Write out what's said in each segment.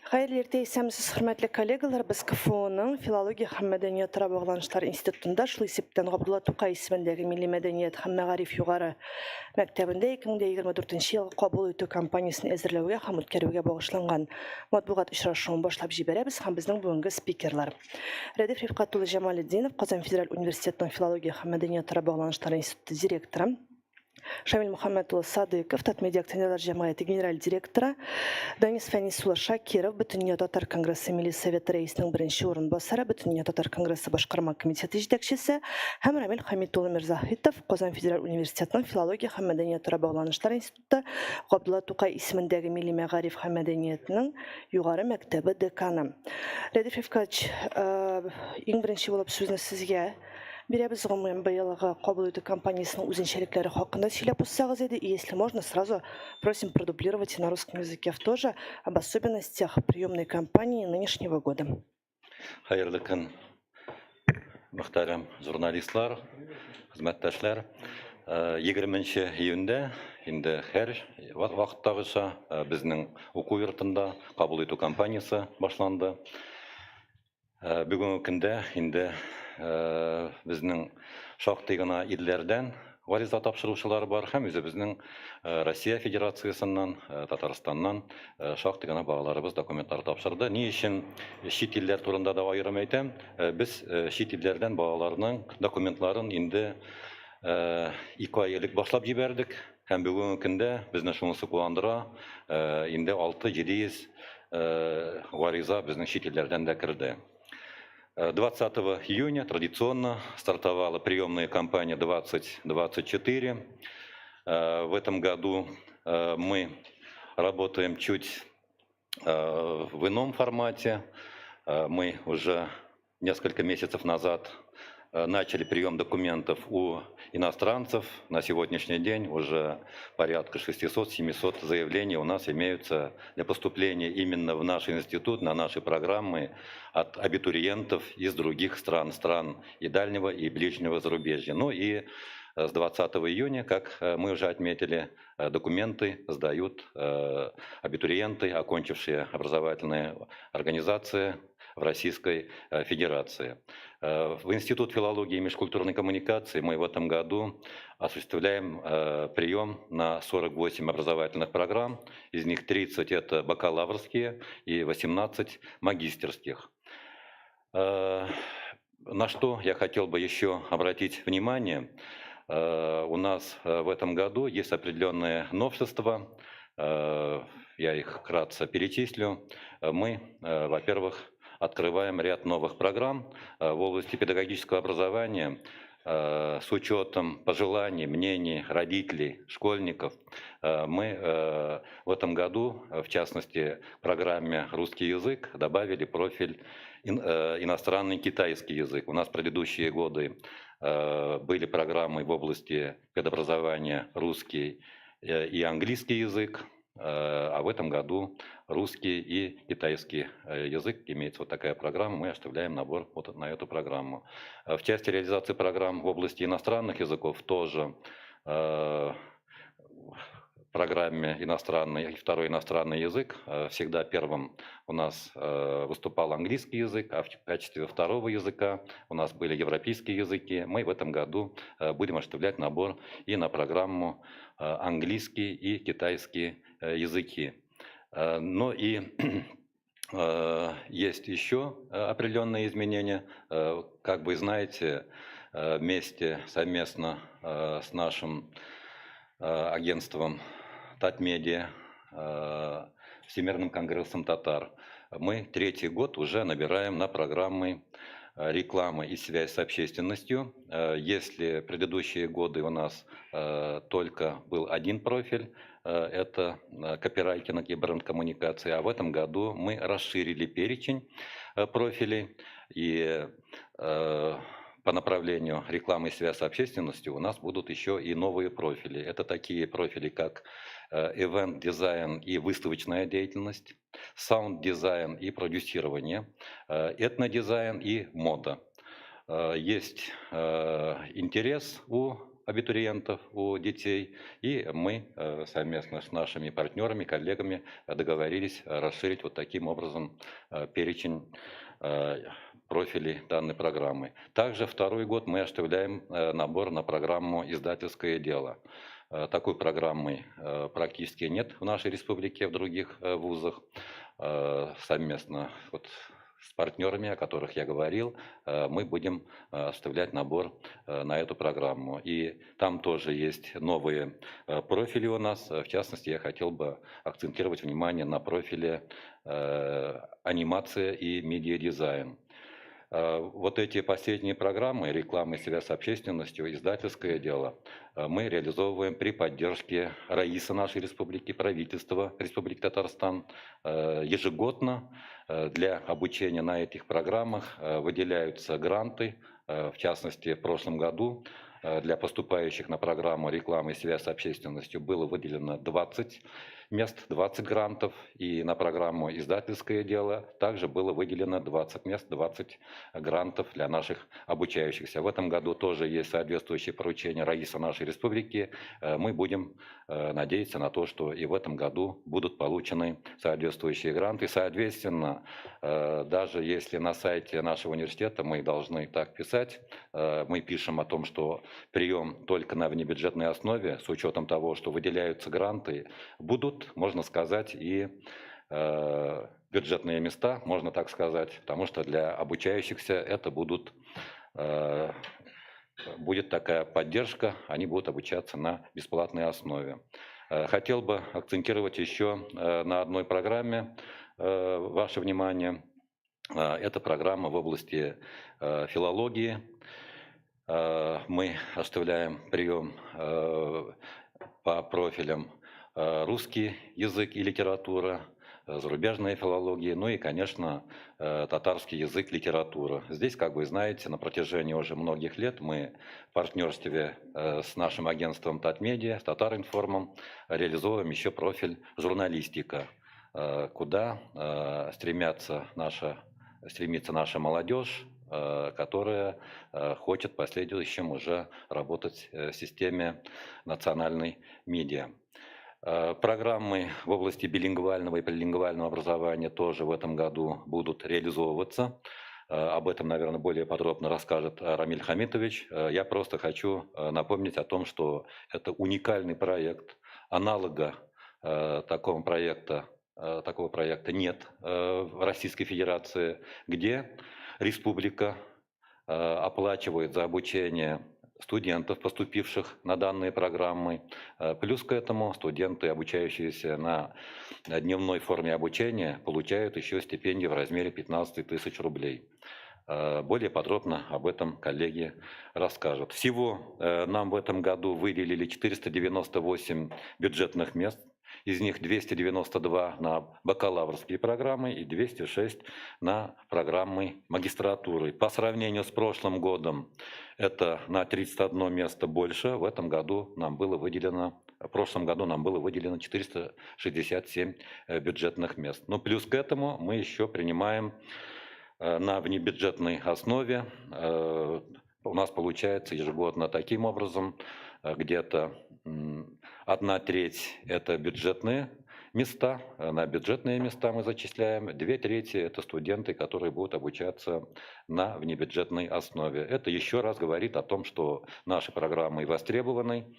Хәерле иртә, исәнмесез, хөрмәтле коллегалар. Без КФУның Филология һәм мәдәниятара багланышлар институтында, шул исәптән Габдулла Тукай исемендәге Милли мәдәният һәм мәгариф югары мәктәбендә 2024 елгы кабул итү кампаниясен әзерләүгә һәм үткәрүгә багышланган матбугат очрашуын башлап җибәрәбез һәм безнең бүгенге спикерлар. Рәдиф Рифкать улы Җамалетдинов, Казан федераль университетының Филология һәм мәдәниятара багланышлар институты директоры, Шамил Мөхәммәт улы Садыков, Татмедиа акционерлар җәмгыяте генераль директоры, Данис Фәнис улы Шакиров, Бөтендөнья татар конгрессы Милли советы рәисенең беренче урынбасары, Бөтендөнья татар конгрессы башкарма комитеты җитәкчесе һәм Рамил Хәмит улы Мирзаһитов, Казан федераль университетының филология һәм мәдәниятара багланышлар институты Габдулла Тукай исемендәге милли мәгариф һәм мәдәниятнең югары мәктәбе деканы. Рәдиф Рифкатович, иң беренче булып сүзне сезгә бирәбез. Гомумән, быелгы кабул итү кампаниясенең үзенчәлекләре хакында сөйләп узсагыз иде. И если можно, сразу просим продублировать на русском языке тоже об особенностях приемной кампании нынешнего года. Хәерле көн, мөхтәрәм журналистлар, хезмәттәшләр. 20 июньдә инде һәр вакыттагыча безнең уку йортында кабул итү кампаниясе башланды. Бүгенге көндә инде безнең шактый гына илләрдән гариза тапшыручылар бар һәм үзебезнең Россия Федерациясеннән, Татарстаннан шактый гына балаларыбыз документлар тапшырды. Ни өчен чит илләр турында да аерым әйтәм? Без чит илләрдән балаларның документларын инде 2 ай элек башлап җибәрдек һәм бүгенге көндә безне шунысы куандыра, инде 6-700 гариза безнең чит илләрдән дә керде. 20 июня традиционно стартовала приемная кампания 2024. В этом году мы работаем чуть в ином формате. Мы уже несколько месяцев назад начали прием документов у иностранцев. На сегодняшний день уже порядка 600-700 заявлений у нас имеются для поступления именно в наш институт, на наши программы от абитуриентов из других стран, стран и дальнего, и ближнего зарубежья. Ну и с 20 июня, как мы уже отметили, документы сдают абитуриенты, окончившие образовательные организации в Российской Федерации. В Институт филологии и межкультурной коммуникации мы в этом году осуществляем прием на 48 образовательных программ. Из них 30 это бакалаврские и 18 магистерских. На что я хотел бы еще обратить внимание. У нас в этом году есть определенные новшества. Я их вкратце перечислю. Мы, во-первых, открываем ряд новых программ в области педагогического образования с учетом пожеланий, мнений родителей, школьников. Мы в этом году, в частности, в программе «Русский язык» добавили профиль иностранный китайский язык. У нас в предыдущие годы были программы в области педобразования русский и английский язык, а в этом году русский и китайский язык. Имеется вот такая программа, мы оставляем набор вот на эту программу. В части реализации программ в области иностранных языков тоже в программе иностранный и второй иностранный язык всегда первым у нас выступал английский язык, а в качестве второго языка у нас были европейские языки. Мы в этом году будем осуществлять набор и на программу английский и китайский языки. Но и есть еще определенные изменения. Как вы знаете, вместе, совместно с нашим агентством Татмедиа, Всемирным конгрессом татар, мы третий год уже набираем на программы рекламы и связь с общественностью. Если предыдущие годы у нас только был один профиль, это копирайтинг и бренд-коммуникации, а в этом году мы расширили перечень профилей, и по направлению рекламы и связь с общественностью у нас будут еще и новые профили. Это такие профили, как event-дизайн и выставочная деятельность, саунд-дизайн и продюсирование, этнодизайн и мода. Есть интерес у абитуриентов, у детей. И мы совместно с нашими партнерами, коллегами договорились расширить вот таким образом перечень профилей данной программы. Также второй год мы осуществляем набор на программу «Издательское дело». Такой программы практически нет в нашей республике, в других вузах. Совместно вот с партнерами, о которых я говорил, мы будем осуществлять набор на эту программу. И там тоже есть новые профили у нас. В частности, я хотел бы акцентировать внимание на профиле анимация и медиадизайн. Вот эти последние программы «Реклама и связь с общественностью», «Издательское дело» мы реализовываем при поддержке Раиса нашей республики, правительства Республики Татарстан. Ежегодно для обучения на этих программах выделяются гранты. В частности, в прошлом году для поступающих на программу «Реклама и связь с общественностью» было выделено 20 мест, 20 грантов, и на программу «Издательское дело» также было выделено 20 мест, 20 грантов для наших обучающихся. В этом году тоже есть соответствующие поручения Раиса нашей республики. Мы будем надеяться на то, что и в этом году будут получены соответствующие гранты. Соответственно, даже если на сайте нашего университета мы должны так писать, мы пишем о том, что прием только на внебюджетной основе, с учетом того, что выделяются гранты, будут, можно сказать, и бюджетные места, можно так сказать, потому что для обучающихся это будет такая поддержка, они будут обучаться на бесплатной основе. Хотел бы акцентировать еще на одной программе ваше внимание. Это программа в области филологии. Мы оставляем прием по профилям русский язык и литература, зарубежная филология, ну и, конечно, татарский язык, литература. Здесь, как вы знаете, на протяжении уже многих лет мы в партнерстве с нашим агентством Татмедиа, с Татаринформом реализовываем еще профиль журналистика, куда стремится наша молодежь, которая хочет в последующем уже работать в системе национальной медиа. Программы в области билингвального и полилингвального образования тоже в этом году будут реализовываться. Об этом, наверное, более подробно расскажет Рамиль Хамитович. Я просто хочу напомнить о том, что это уникальный проект. Аналога такого проекта нет в Российской Федерации, где республика оплачивает за обучение студентов, поступивших на данные программы. Плюс к этому студенты, обучающиеся на дневной форме обучения, получают еще стипендию в размере 15 тысяч рублей. Более подробно об этом коллеги расскажут. Всего нам в этом году выделили 498 бюджетных мест. Из них 292 на бакалаврские программы и 206 на программы магистратуры. По сравнению с прошлым годом это на 31 место больше. В этом году нам было выделено, в прошлом году нам было выделено 467 бюджетных мест. Но плюс к этому мы еще принимаем на внебюджетной основе. У нас получается ежегодно таким образом где-то 1/3 это бюджетные места, на бюджетные места мы зачисляем, 2/3 это студенты, которые будут обучаться на внебюджетной основе. Это еще раз говорит о том, что наши программы востребованы,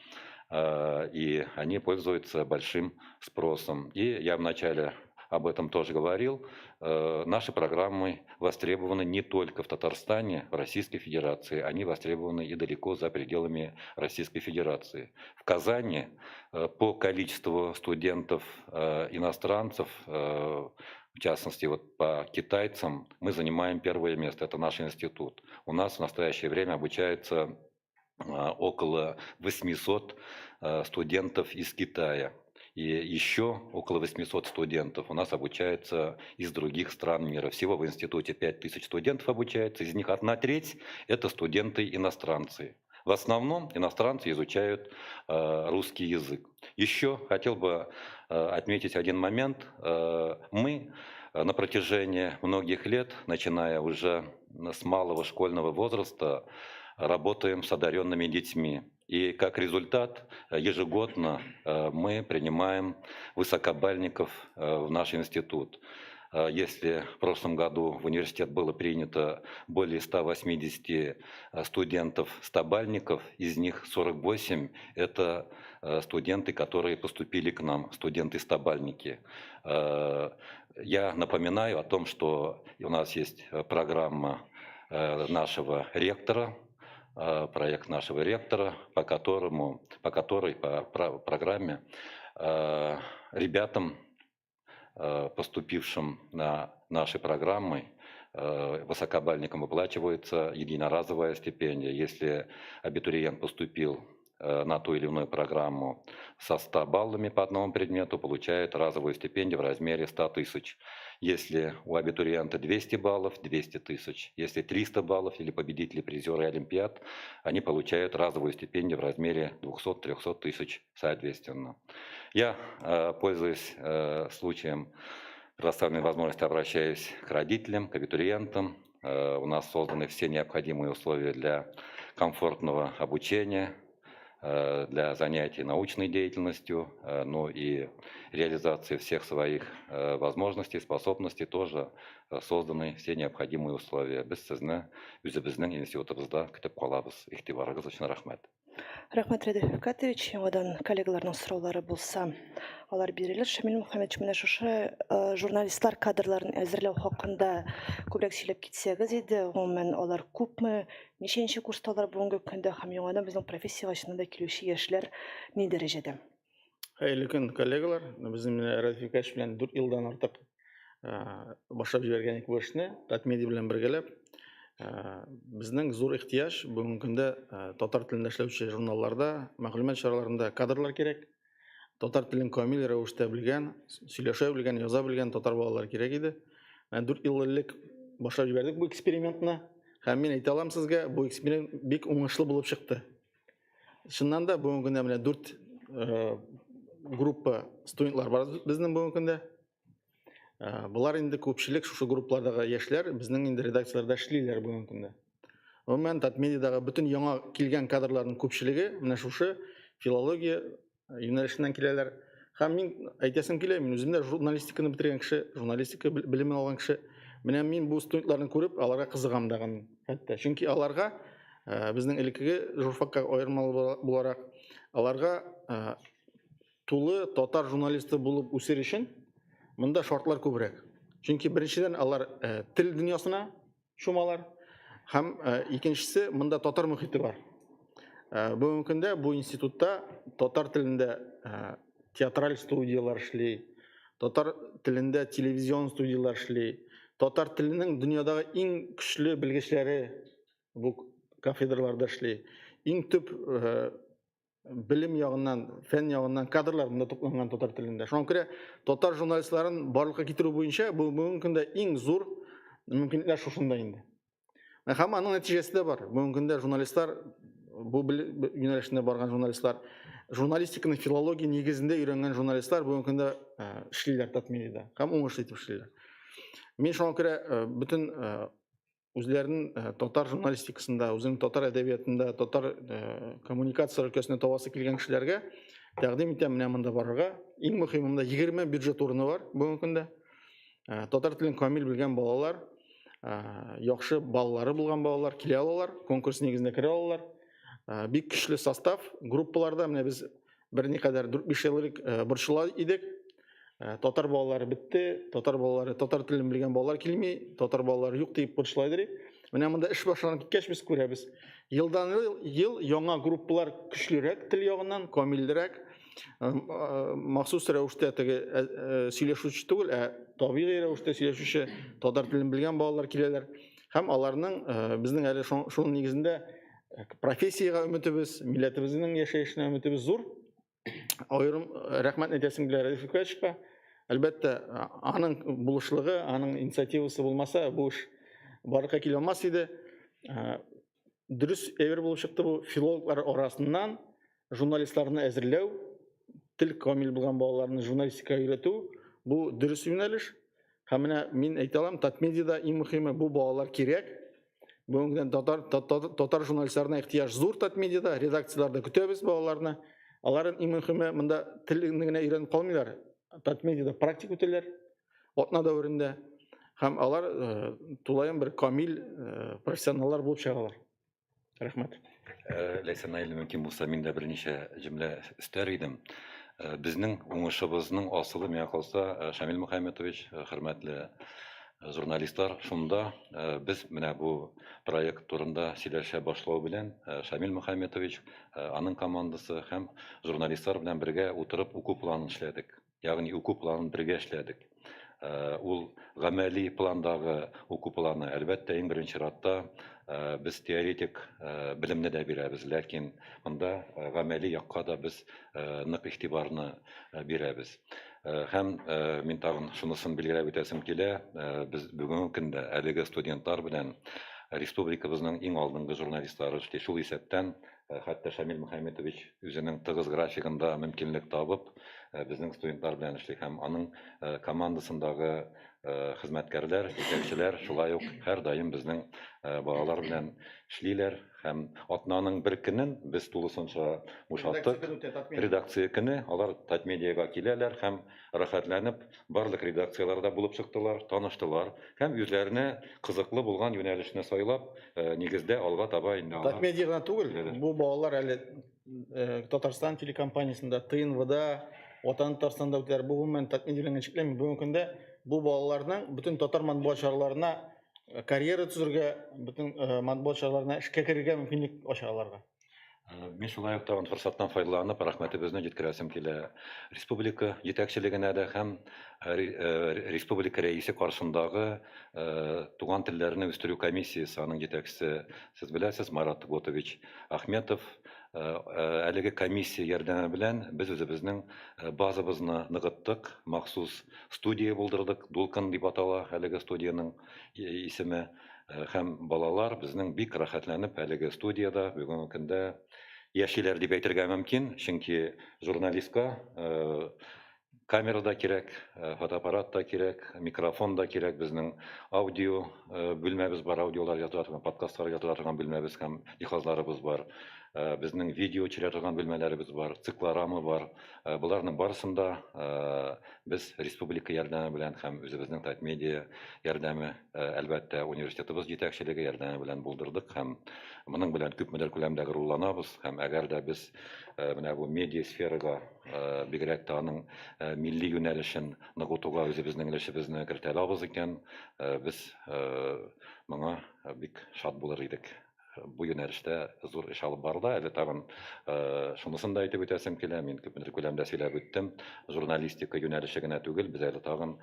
и они пользуются большим спросом. И я вначале об этом тоже говорил, наши программы востребованы не только в Татарстане, в Российской Федерации, они востребованы и далеко за пределами Российской Федерации. В Казани по количеству студентов иностранцев, в частности вот по китайцам, мы занимаем первое место, это наш институт. У нас в настоящее время обучается около 800 студентов из Китая. И еще около 800 студентов у нас обучается из других стран мира. Всего в институте 5000 студентов обучается, из них 1/3 – это студенты-иностранцы. В основном иностранцы изучают русский язык. Еще хотел бы отметить один момент. Мы на протяжении многих лет, начиная уже с малого школьного возраста, работаем с одаренными детьми. И как результат, ежегодно мы принимаем высокобальников в наш институт. Если в прошлом году в университет было принято более 180 студентов-стобальников, из них 48 – это студенты, которые поступили к нам, студенты-стобальники. Я напоминаю о том, что у нас есть программа нашего ректора, проект нашего ректора, по которой, по программе ребятам, поступившим на наши программы, высокобальникам выплачивается единоразовая стипендия. Если абитуриент поступил на ту или иную программу со 100 баллами по одному предмету, получает разовую стипендию в размере 100 тысяч. Если у абитуриента 200 баллов, 200 тысяч. Если 300 баллов или победители, призеры олимпиад, они получают разовую стипендию в размере 200-300 тысяч соответственно. Я, пользуясь случаем, предоставленной возможности, обращаюсь к родителям, к абитуриентам. У нас созданы все необходимые условия для комфортного обучения, для занятий научной деятельностью, ну и реализации всех своих возможностей, способностей тоже созданы все необходимые условия. Без сезне үзебезнең институтыбызда көтеп калабыз. Игътибарыгыз өчен рәхмәт. Рәхмәт, Рәдиф Рифкатович. Яңадан коллегаларның сораулары булса, алар бирелер. Шамил Мөхәммәтович, менә шушы журналистлар кадрларын әзерләү хакында күбрәк сөйләп китсәгез иде. Гомумән, алар күпме, ничәнче курста алар бүгенге көндә һәм яңадан безнең профессиягә чыннан да килүче яшьләр ни дәрәҗәдә? Хәерле көн, коллегалар. Безнең менә Рәдиф Рифкатович белән 4 елдан артык башлап җибәргән бу эшне, Татмедиа белән бергәләп. Безнең зур ихтыяҗ бүгенге көндә татар телендә эшләүче журналларда, мәгълүмат чараларында кадрлар кирәк. Татар телен камил рәвештә белгән, сөйләшә белгән, яза белгән татар балалары кирәк иде. Менә 4 ел элек башлап җибәрдек бу экспериментны. Һәм мин әйтә алам сезгә, бу эксперимент бик уңышлы булып чыкты. Чыннан да бүгенге көндә менә 4 группа студентлар бар безнең бүгенге көндә. Болар инде күпчелек шушы группалардагы яшьләр безнең инде редакцияләрдә эшлиләр бүгенге көндә. Гомумән, Татмедиадагы бөтен яңа килгән кадрларның күпчелеге менә шушы филология юнәлешеннән киләләр. Һәм мин әйтәсем килә, мин үзем дә журналистиканы бетергән кеше, журналистика белемен алган кеше. Менә мин бу студентларны күреп, аларга кызыгам дагын хәтта. Чөнки аларга безнең элеккеге журфакка аермалы буларак, аларга тулы татар журналисты булып үсер өчен монда шартлар күбрәк. Чөнки беренчедән алар тел дөньясына чумалар, һәм икенчесе монда татар мөхите бар. Бүгенге көндә бу институтта татар телендә театраль студиялар эшли, татар телендә телевизион студиялар эшли, татар теленең дөньядагы иң көчле белгечләре бу кафедраларда эшли. Иң төп белем ягыннан, фән ягыннан кадрлар монда тупланган татар телендә. Шуңа күрә татар журналистларын барлыкка китерү буенча бу бүгенге көндә иң зур мөмкинлекләр шушында инде. Һәм аның нәтиҗәсе дә бар. Бүгенге көндә журналистлар, бу юнәлешендә барган журналистлар, журналистиканы филология нигезендә өйрәнгән журналистлар бүгенге көндә эшлиләр Татмедиада һәм уңышлы итеп эшлиләр. Мин шуңа күрә бөтен үзләренең татар журналистикасында, үзенең татар әдәбиятында, татар коммуникация өлкәсенә табасы килгән кешеләргә тәкъдим итәм менә монда барырга. Иң мөһиме монда 20 бюджет урыны бар бүгенге көндә. Татар телен камил белгән балалар, яхшы баллары булган балалар килә алалар, конкурс нигезендә керә алалар. Бик көчле состав группаларда менә без берникадәр 4-5 ел элек борчыла идек. Татар балалары бетте, татар балалары, татар телен белгән балалар килми, татар балалары юк дип борчыла идек. Менә монда эш башланып киткәч без күрәбез. Елдан ел яңа группалар көчлерәк тел ягыннан, камилрәк, махсус рәвештә теге сөйләшүче түгел, ә табигый рәвештә сөйләшүче татар телен белгән балалар киләләр. Һәм аларның безнең әле шуның нигезендә профессиягә өметебез, милләтебезнең яшәешенә өметебез зур. Аерым рәхмәт әйтәсем килә Рәдиф Рифкатовичка. Әлбәттә, аның булышлыгы, аның инициативасы булмаса, бу эш барлыкка килә алмас иде. Дөрес әйбер булып чыкты бу филологлар арасыннан журналистларны әзерләү, тел камил булган балаларны журналистикага өйрәтү, бу дөрес юнәлеш. Һәм менә мин әйтә алам, Татмедиада иң мөһиме бу балалар кирәк. Бүгенге көндә татар татар журналистларына ихтыяҗ зур Татмедиада, редакцияләрдә көтәбез балаларны. Алар иң мөһиме монда телне генә өйрәнеп калмыйлар. Татмедиада практик үтәләр атна дәверендә һәм алар э, тулаем бер камил э, профессионаллар булып чыгалар. Рәхмәт. Э, Ләйсән Наиль, мөмкин булса, мин дә берничә җөмлә өстәр идем. Безнең уңышыбызның асылы, миңа калса, Шамил Мөхәммәтович, хөрмәтле журналистлар, шунда без менә бу проект турында сөйләшә башлау белән Шамил Мөхәммәтович, аның командасы һәм журналистлар белән бергә утырып уку планын эшләдек. Ягъни уку планын бергә эшләдек. Э, ул гамәли пландагы уку планы, әлбәттә, иң беренче чиратта э, без теоретик э, белемне дә бирәбез, ләкин монда гамәли якка да без нык игътибарны бирәбез. Һәм мин тагын шунысын билгеләп үтәсем килә, без бүгенге көндә әлеге студентлар белән республикабызның иң алдынгы журналистлары эшли, шул исәптән хәтта Шамил Мөхәммәтович үзенең тыгыз графигында мөмкинлек табып, безнең студентлар белән эшли һәм аның командасындагы хезмәткәрләр, җитәкчеләр шулай ук һәрдаим безнең балалар белән эшлиләр һәм атнаның бер көнен без тулысынча бушаттык. Редакция көне, алар Татмедиага киләләр һәм рәхәтләнеп барлык редакцияләрдә булып чыктылар, таныштылар һәм үзләренә кызыклы булган юнәлешне сайлап, э, нигездә алга таба инде алар. Татмедиа гына түгел, бу балалар әле э, Татарстан телекомпаниясендә, ТНВда, Ватан Татарстанда үтәләр. Бу гомумән Татмедиа белән генә чикләнми. Бүгенге көндә бу балаларның бөтен татар матбугат чараларына э, карьера төзергә, бөтен матбугат чараларына эшкә керергә мөмкинлек ача аларга. Э, мин шулай ук тагын форсаттан файдаланып, рәхмәтебезне җиткерәсем килә республика җитәкчелегенә дә һәм э, э, республика рәисе каршындагы туган телләрне үстерү комиссиясе, аның җитәкчесе, сез беләсез, Марат Готович Ахметов. Әлеге комиссия ярдәме белән без үзебезнең базабызны ныгыттык, махсус студия булдырдык, Дулкын дип атала әлеге студиянең исеме. Э, һәм балалар безнең бик рәхәтләнеп әлеге студиядә бүгенге көндә яшиләр дип әйтергә мөмкин, чөнки журналистка э, камера да кирәк, э, фотоаппарат та кирәк, микрофон да кирәк, безнең аудио бүлмәбез бар, аудиолар языла торган, подкастлар языла торган бүлмәбез һәм җиһазларыбыз бар. Безнең видео төшерә торган бүлмәләребез бар, циклорама бар. Боларның барысын да без республика ярдәме белән һәм үзебезнең Татмедиа ярдәме, әлбәттә, университетыбыз җитәкчелеге ярдәме белән булдырдык һәм моның белән күпмедер күләмдә горурланабыз. Һәм әгәр дә без менә бу медиа сферага, бигрәк тә аның милли юнәлешен ныгытуга үзебезнең өлешебезне кертә алабыз икән, без моңа бик шат булыр идек. Бу юнәлештә зур эш алып барыла. Әле тагын шунысын да әйтеп үтәсем килә, мин күпмедер күләмдә сөйләп үттем. Журналистика юнәлеше генә түгел, без әле тагын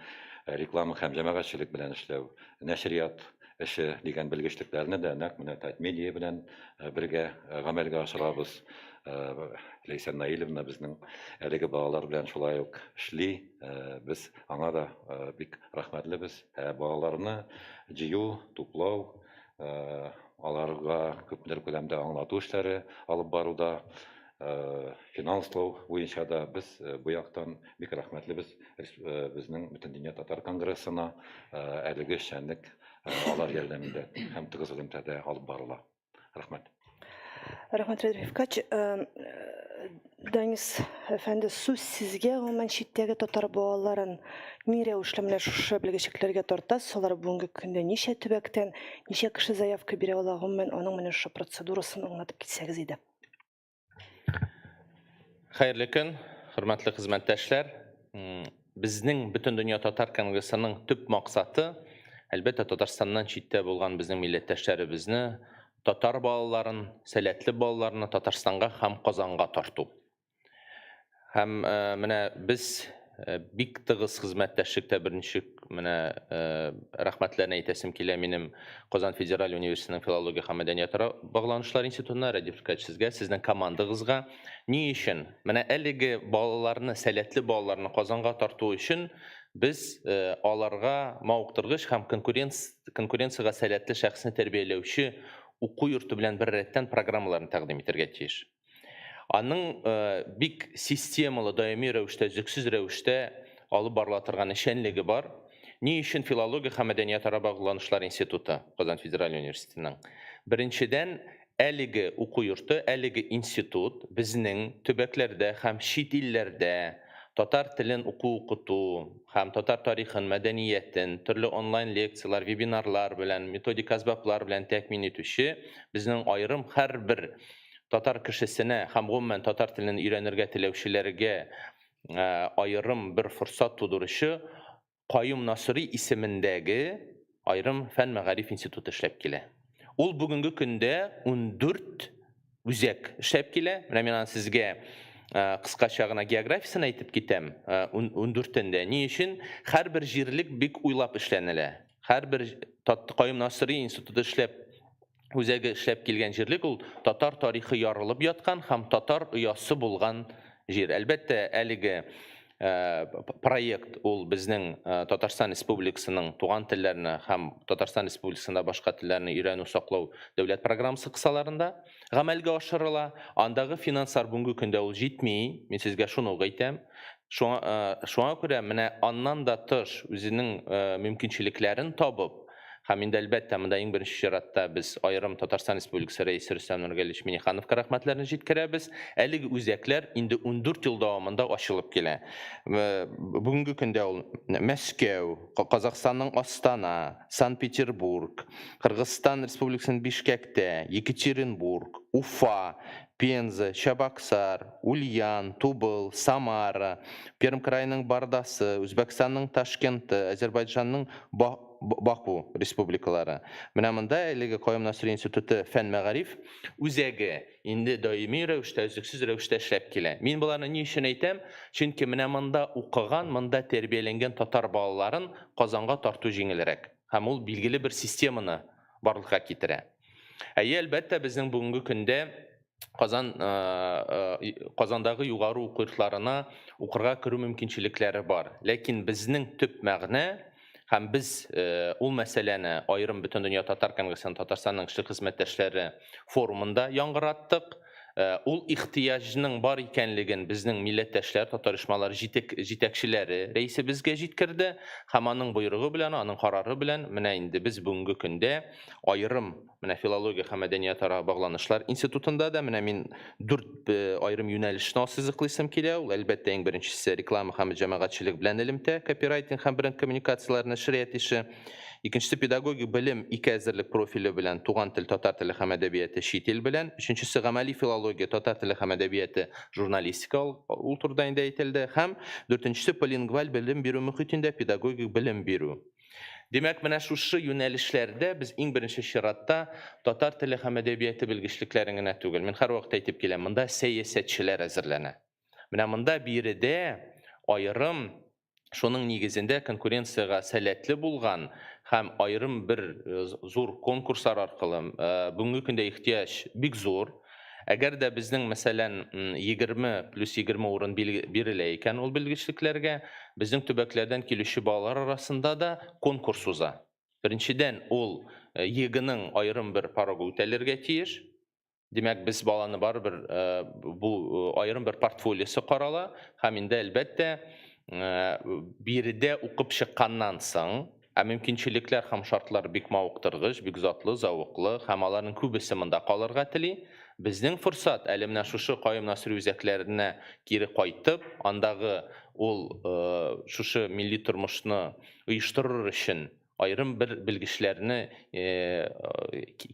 реклама һәм җәмәгатьчелек белән эшләү, нәшрият эше дигән белгечлекләрне дә нәкъ менә Татмедиа белән бергә гамәлгә ашырабыз. Ләйсән Наилевна безнең әлеге балалар белән шулай ук эшли. Без аңа да бик рәхмәтлебез. Ә балаларны җыю, туплау, аларга күпмедер күләмдә аңлату эшләре алып баруда, финанслау буенча да без бу яктан бик рәхмәтлебез безнең Бөтендөнья татар конгрессына, әлеге эшчәнлек алар ярдәмендә һәм тыгыз элемтәдә алып барыла. Рәхмәт. Рәхмәт, Рәдиф Рифкач. Данис әфәнде, сүз сезгә. Гомумән, читтәге татар балаларын ни рәвешле менә шушы белгечлекләргә тартасыз? Алар бүгенге көндә ничә төбәктән, ничә кеше заявка бирә ала? Гомумән, аның менә шушы процедурасын аңлатып китсәгез иде. Хәерле көн, хөрмәтле хезмәттәшләр. Безнең Бөтендөнья татар конгрессының төп максаты, әлбәттә, Татарстаннан читтә булган безнең милләттәшләребезне, татар балаларын, сәләтле балаларны Татарстанга һәм Казанга тарту. Һәм э, менә без э, бик тыгыз хезмәттәшлектә беренче менә э, рәхмәтләрне әйтәсем килә минем Казан федераль университетының филология һәм мәдәниятара багланышлар институтына, Рәдиф Рифкатович, сезгә, сезнең командагызга. Ни өчен? Менә әлеге балаларны, сәләтле балаларны Казанга тарту өчен без аларга мавыктыргыч һәм конкуренциягә сәләтле шәхесне тәрбияләүче уку йорты белән беррәттән программаларны тәкъдим итәргә тиеш. Аның бик системалы, даими рәвештә, өзлексез рәвештә алып барыла торган эшчәнлеге бар. Ни өчен филология һәм мәдәниятара багланышлар институты Казан федераль университетының? Беренчедән, әлеге уку йорты, әлеге институт безнең төбәкләрдә һәм чит илләрдә татар телен уку-укыту һәм татар тарихын, мәдәниятен төрле онлайн лекцияләр, вебинарлар белән, методик әсбаплар белән тәэмин итүче безнең аерым һәрбер татар кешесенә һәм гомумән татар телен өйрәнергә теләүчеләргә аерым бер форсат тудыручы Каюм Насыйри исемендәге аерым фән мәгариф институты эшләп килә. Ул бүгенге көндә 14 үзәк эшләп килә. Менә мин аны сезгә кыскача гына географиясен әйтеп китәм. 14-ендә. Ни өчен? Һәрбер җирлек бик уйлап эшләнелә. Һәрбер Каюм Насыйри институты эшләп үзәге эшләп килгән җирлек ул татар тарихы ярылып яткан һәм татар оясы булган җир. Әлбәттә, әлеге проект ул безнең Татарстан Республикасының туган телләрне һәм Татарстан Республикасында башка телләрне өйрәнү, саклау дәүләт программасы кысаларында гамәлгә ашырыла. Андагы финанслар бүгенге көндә ул җитми, мин сезгә шуны ук әйтәм. Шуңа күрә менә аннан да тыш үзенең мөмкинчелекләрен табып, Һәм инде, әлбәттә, монда иң беренче чиратта без аерым Татарстан Республикасы Рәисе Рөстәм Нургалиевич Миннихановка рәхмәтләрне җиткерәбез. Әлеге үзәкләр инде 14 ел дәвамында ачылып килә. Бүгенге көндә ул Мәскәү, Казахстанның Астана, Санкт-Петербург, Кыргызстан Республикасының Бишкәктә, Екатеринбург, Уфа, Пенза, Чабаксар, Ульян, Тубыл, Самара, Пермь краеның Бардасы, Үзбәкстанның Ташкенты, Әзербайҗанның Баку республикалары. Менә монда әлеге Каюм Насыйри институты фән-мәгариф үзәге инде даими рәвештә, өзлексез рәвештә эшләп килә. Мин боларны ни өчен әйтәм? Чөнки менә монда укыган, монда тәрбияләнгән татар балаларын Казанга тарту җиңелрәк. Һәм ул билгеле бер системаны барлыкка китерә. Әйе, әлбәттә, безнең бүгенге көндә Казан Казандагы югары уку йортларына укырга керү мөмкинчелекләре бар. Ләкин безнең төп мәгънә һәм без ул мәсьәләне аерым Бөтендөнья татар конгрессының Татарстанның эшле хезмәттәшләре форумында яңгыраттык. Ул ихтыяҗның бар икәнлеген безнең милләттәшләр, татар оешмалары җитәкчеләре рәисебезгә җиткерде һәм аның боерыгы белән, аның карары белән менә инде без бүгенге көндә аерым менә филология һәм мәдәниятара багланышлар институтында да менә мин дүрт аерым юнәлешне ассызыклыйсым килә. Ул, әлбәттә, иң беренчесе реклама һәм җәмәгатьчелек белән элемтә, копирайтинг һәм бренд коммуникацияләр, нәшрият ише. Икенчесе педагогик белем ике әзерлек профиле белән туган тел, татар теле һәм әдәбияты чит ил белән. Өченчесе гамәли филология, татар теле һәм әдәбияты журналистика, ул турыда инде әйтелде. Һәм дүртенчесе полингваль белем бирү мөхитендә педагогик белем бирү. Димәк, менә шушы юнәлешләрдә без иң беренче чиратта татар теле һәм әдәбияты белгечлекләрен генә түгел, мин һәрвакыт әйтеп киләм, монда сәясәтчеләр әзерләнә. Менә монда биредә аерым шуның нигезендә конкуренциягә сәләтле булган һәм аерым бер зур конкурслар аркылы бүгенге көндә ихтыяҗ бик зур. Әгәр дә безнең, мәсәлән, 20 плюс 20 урын бирелә икән ул белгечлекләргә, безнең төбәкләрдән килүче балалар арасында да конкурс уза. Беренчедән, ул ЕГЭның аерым бер порогы үтәлергә тиеш. Димәк, без баланы барыбер бу аерым бер портфолиосы карала һәм инде әлбәттә биредә укып чыкканнан соң, ә мөмкинчелекләр һәм шартлар бик мавыктыргыч, бик затлы, зәвыклы һәм аларның күбесе монда калырга тели. Безнең форсат әле менә шушы Каюм Насыйри үзәкләренә кире кайтып, андагы ул шушы милли тормышны оештырыр өчен аерым бер белгечләрне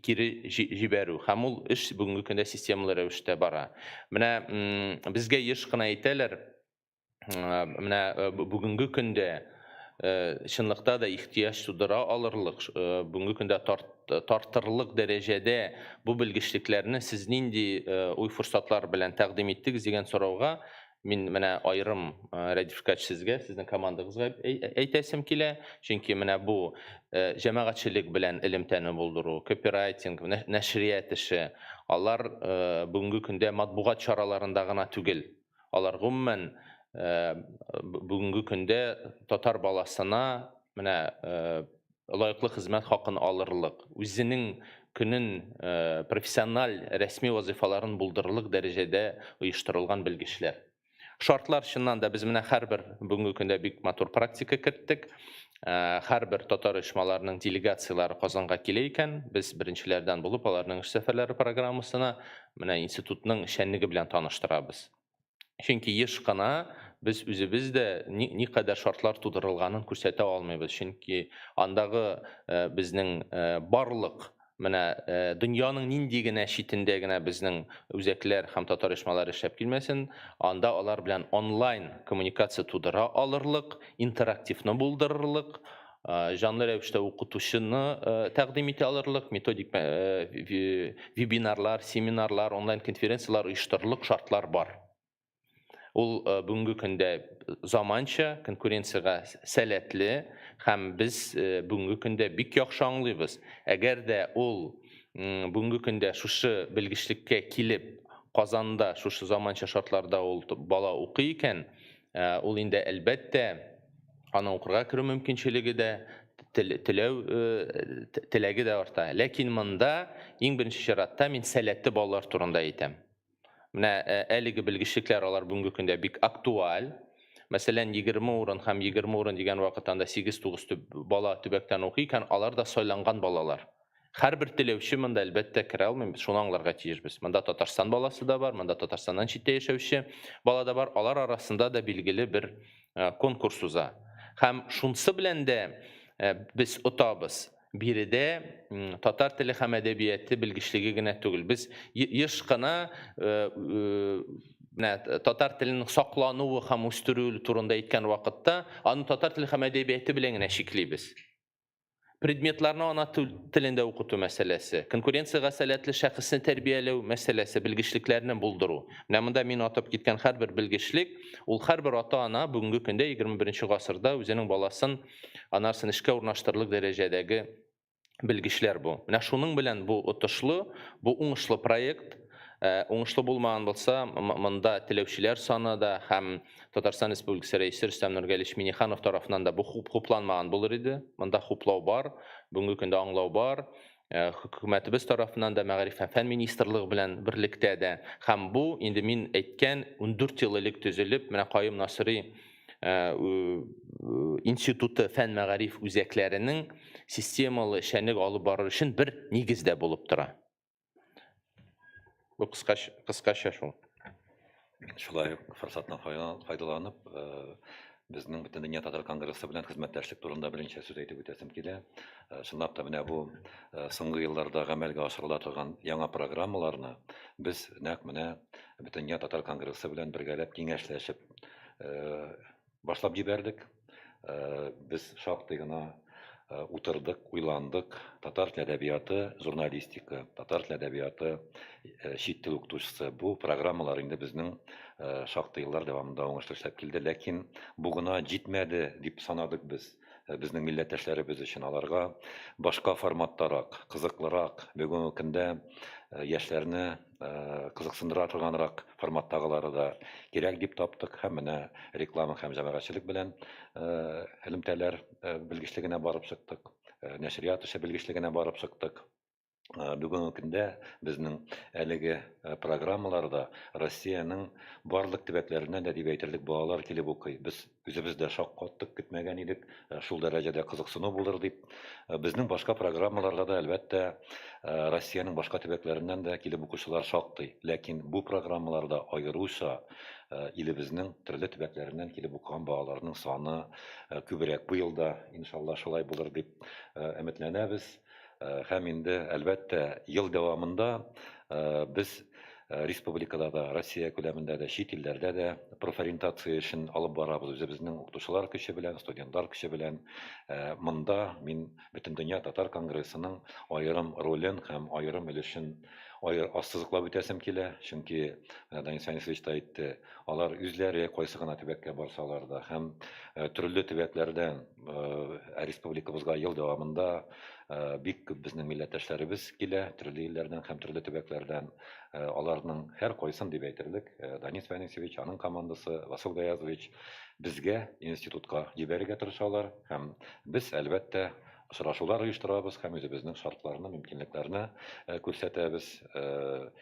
кире җибәрү һәм ул эш бүгенге көндә системалы рәвештә бара. Менә безгә еш кына әйтәләр, менә бүгенге көндә чынлыкта да ихтыяҗ тудыра алырлык, бүгенге көндә тартырлык дәрәҗәдә бу белгечлекләрне сез нинди уй-форсатлар белән тәкъдим иттегез дигән сорауга мин менә аерым Рәдиф Рифкатович сезгә, сезнең командагызга әйтәсем килә. Чөнки менә бу җәмәгатьчелек белән элемтәне булдыру, копирайтинг, нәшрият эше, алар бүгенге көндә матбугат чараларында гына түгел. Алар гомумән бүгенге көндә татар баласына менә лаеклы хезмәт хакын алырлык, үзенең көнен профессиональ рәсми вазыйфаларын булдырырлык дәрәҗәдә оештырылган белгечләр. Шартлар чыннан да без менә һәрбер бүгенге көндә бик матур практика керттек. Һәрбер татар оешмаларының делегацияләре Казанга килә икән, без беренчеләрдән булып аларның эш сәфәрләре программасына менә институтның эшчәнлеге белән таныштырабыз. Чөнки еш кына без үзебез дә никадәр шартлар тудырылганын күрсәтә алмыйбыз. Чөнки андагы безнең барлык менә дөньяның нинди генә читендә генә безнең үзәкләр һәм татар оешмалары эшләп килмәсен, анда алар белән онлайн коммуникация тудыра алырлык, интерактивны булдырырлык, җанлы рәвештә укытучыны тәкъдим итә алырлык, методик вебинарлар, семинарлар, онлайн конференцияләр оештырырлык шартлар бар. Ул бүгенге көндә заманча конкуренциягә сәләтле һәм без бүгенге көндә бик яхшы аңлыйбыз. Әгәр дә ул бүгенге көндә шушы белгечлеккә килеп, Казанда шушы заманча шартларда ул бала укый икән, ул инде әлбәттә аның укырга керү мөмкинчелеге дә, теләү теләге дә арта. Ләкин монда иң беренче чиратта мин сәләтле балалар турында әйтәм. Менә әлеге белгечлекләр алар бүгенге көндә бик актуаль. Мәсәлән, 20 урын һәм 20 урын дигән вакытта анда 8-9 төп бала төбәктән укый икән, алар да сайланган балалар. Һәрбер теләүче монда әлбәттә керә алмый, без шуны аңларга тиешбез. Монда Татарстан баласы да бар, монда Татарстаннан читтә яшәүче бала да бар. Алар арасында да билгеле бер конкурс уза. Һәм шунсы белән дә без отабыз. Биредә татар теле һәм әдәбияты белгечлеге генә түгел. Без еш кына менә татар теленең саклануы һәм үстерүе турында әйткән вакытта аны татар теле һәм әдәбияты белән генә чиклибез. Предметларны ана телендә укыту мәсьәләсе, конкуренциягә сәләтле шәхесне тәрбияләү мәсьәләсе, белгечлекләрне булдыру. Менә монда мин атап киткән һәрбер белгечлек, ул һәрбер ата-ана бүгенге көндә 21 гасырда үзенең баласын анарсын эшкә урнаштырырлык дәрәҗәдәге белгечләр бу. Менә шуның белән бу отышлы, бу уңышлы проект. Уңышлы булмаган булса, монда теләүчеләр саны да һәм Татарстан Республикасы Рәисе Рөстәм Нургалиевич Минниханов тарафыннан да бу хупланмаган булыр иде. Монда хуплау бар, бүгенге көндә аңлау бар. Хөкүмәтебез тарафыннан да, Мәгариф һәм фән министрлыгы белән берлектә дә. Һәм бу инде мин әйткән 14 ел элек төзелеп, менә Каюм Насыйри институты фән мәгариф үзәкләренең системалы эшчәнлек алып барыр өчен бер нигез дә булып тора. Бу кыскача, кыскача шул. Шулай ук форсаттан файдаланып, безнең Бөтендөнья татар конгрессы белән хезмәттәшлек турында берничә сүз әйтеп үтәсем килә. Чынлап та менә бу соңгы елларда гамәлгә ашырыла торган яңа программаларны без нәкъ менә Бөтендөнья татар конгрессы белән бергәләп киңәшләшеп башлап җибәрдек. Без шактый гына утырдык, уйландык. Татар теле әдәбияты, журналистика, татар теле әдәбияты, чит тел укытучысы. Бу программалар инде безнең шактый еллар дәвамында уңышлы эшләп килде. Ләкин бу гына җитмәде дип санадык без безнең милләттәшләребез өчен. Аларга башка форматтарак, кызыклырак, бүгенге көндә яшьләрне кызыксындыра торганрак форматтагылары да кирәк дип таптык һәм менә реклама һәм җәмәгатьчелек белән элемтәләр белгечлегенә барып чыктык, нәшрият эше белгечлегенә барып чыктык. Бүгенге көндә безнең әлеге программаларда Россиянең барлык төбәкләреннән дә дип әйтерлек балалар килеп укый. Без үзебез дә шаккаттык, көтмәгән идек, шул дәрәҗәдә кызыксыну булыр дип. Безнең башка программаларда да, әлбәттә, Россиянең башка төбәкләреннән дә килеп укучылар шактый. Ләкин бу программаларда аеруча илебезнең төрле төбәкләреннән килеп укыган балаларның саны күбрәк. Бу елда, иншалла, шулай булыр дип өметләнәбез. Һәм инде, әлбәттә, ел дәвамында без республикада да, Россия күләмендә дә, чит илләрдә дә профориентация эшен алып барабыз үзебезнең укытучылар көче белән, студентлар көче белән. Монда мин Бөтендөнья татар конгрессының аерым ролен һәм аерым өлешен ассызыклап үтәсем килә, чөнки менә Данис Фәнисович та әйтте, алар үзләре кайсы гына төбәккә барсалар да һәм төрле төбәкләрдән республикабызга ел дәвамында бик күп безнең милләттәшләребез килә, төрле илләрдән һәм төрле төбәкләрдән. Аларның һәркайсын дип әйтерлек, Данис Фәнисович, аның командасы, Васил Гаязович безгә институтка җибәрергә тырышалар һәм без, әлбәттә, очрашулар оештырабыз һәм үзебезнең шартларны, мөмкинлекләрне күрсәтәбез.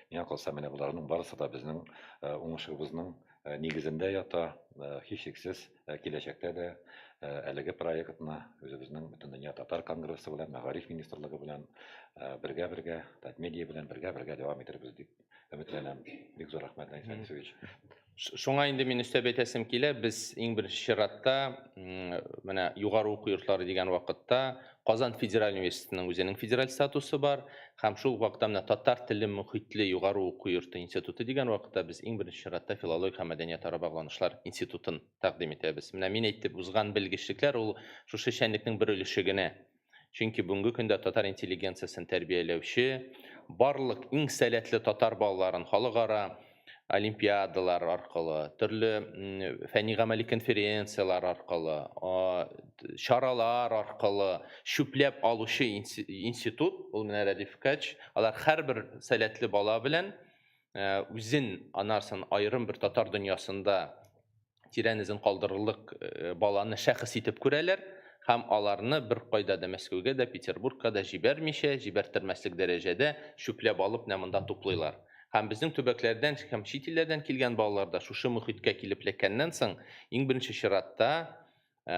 Миңа калса, менә боларның барысы да безнең уңышыбызның нигезендә ята. Һичшиксез, киләчәктә дә әлеге проектны үзебезнең Бөтендөнья татар конгрессы белән, Мәгариф министрлыгы белән бергә-бергә, Татмедиа белән бергә-бергә дәвам итербез дип өметләнәм. Бик зур рәхмәт, Ләйсән Әнисович. Шуңа инде мин өстәп әйтәсем килә, без иң беренче чиратта менә югары уку йортлары дигән вакытта Казан федераль университетының үзенең федераль статусы бар һәм шул вакытта менә татар теле мөхитле югары уку йорты институты дигән вакытта без иң беренче чиратта филология һәм мәдәниятара багланышлар институтын тәкъдим итәбез. Менә мин әйтеп узган белгечлекләр ул шушы эшчәнлекнең бер өлеше генә. Чөнки бүгенге көндә татар интеллигенциясен тәрбияләүче барлык иң сәләтле татар балаларын халыкара олимпиадалар аркылы, төрле фәнни-гамәли конференцияләр аркылы, чаралар аркылы чүпләп алучы институт, ул менә Рәдиф Кач, алар һәрбер сәләтле бала белән үзен анарсын аерым бер татар дөньясында тирән эзен калдырырлык э, баланы шәхес итеп күрәләр һәм аларны бер кайда да Мәскәүгә дә, Петербургка да җибәрмичә, җибәрттермәслек дәрәҗәдә чүпләп алып менә монда туплыйлар. Һәм безнең төбәкләрдән һәм чит илләрдән килгән балалар да шушы мөхиткә килеп эләккәннән соң, иң беренче чиратта э,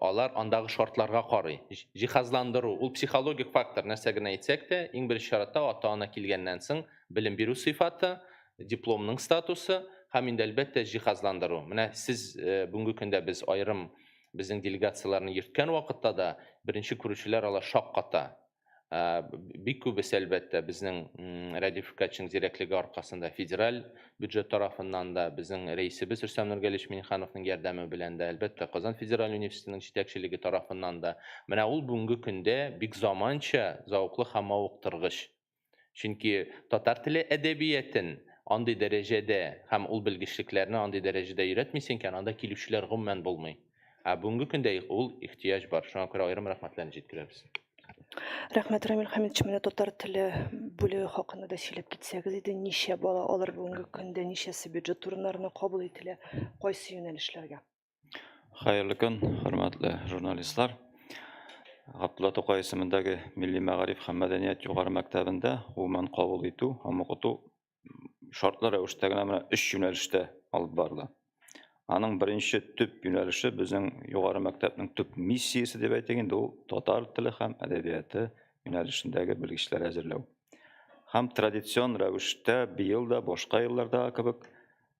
алар андагы шартларга карый. Җиһазландыру, ул психологик фактор, нәрсә генә әйтсәк тә, иң беренче чиратта ата-ана килгәннән соң белем бирү сыйфаты, дипломның статусы һәм инде әлбәттә җиһазландыру. Менә сез э, бүгенге көндә без аерым безнең делегацияләрне йөрткән вакытта да беренче күрүчеләр алар шакката. Э, бик күбесе әлбәттә безнең Рәдиф Качның зирәклеге аркасында федераль бюджет тарафыннан да, безнең рәисебез Рөстәм Нургалиевич Миңнехановның ярдәме белән дә, әлбәттә, Казан федераль университетының җитәкчелеге тарафыннан да. Менә ул бүгенге көндә бик заманча, зәвыклы һәм мавыктыргыч. Чөнки татар теле әдәбиятын андый дәрәҗәдә һәм ул белгечлекләрне андый дәрәҗәдә өйрәтмисең икән, анда килүчеләр гомумән булмый. Ә бүгенге көндә ул ихтыяҗ бар. Шуңа күрә аерым рәхмәтләрне җиткерәбез. Рәхмәт, Рамил Хәмитович. Менә татар теле бүлеге хакында да сөйләп китсәгез иде. Ничә бала алыр бүгенге көндә, ничәсе бюджет урыннарына кабул ителә, кайсы юнәлешләргә? Хәерле көн, хөрмәтле журналистлар. Габдулла Тукай исемендәге Милли мәгариф һәм мәдәният югары мәктәбендә гомумән кабул итү һәм укыту шартлы рәвештә генә менә өч юнәлештә алып барыла. Аның беренче төп юнәлеше безнең югары мәктәпнең төп миссиясе дип әйтик инде ул татар теле һәм әдәбияты юнәлешендәге белгечләр әзерләү. Һәм традицион рәвештә быел да башка еллардагы кебек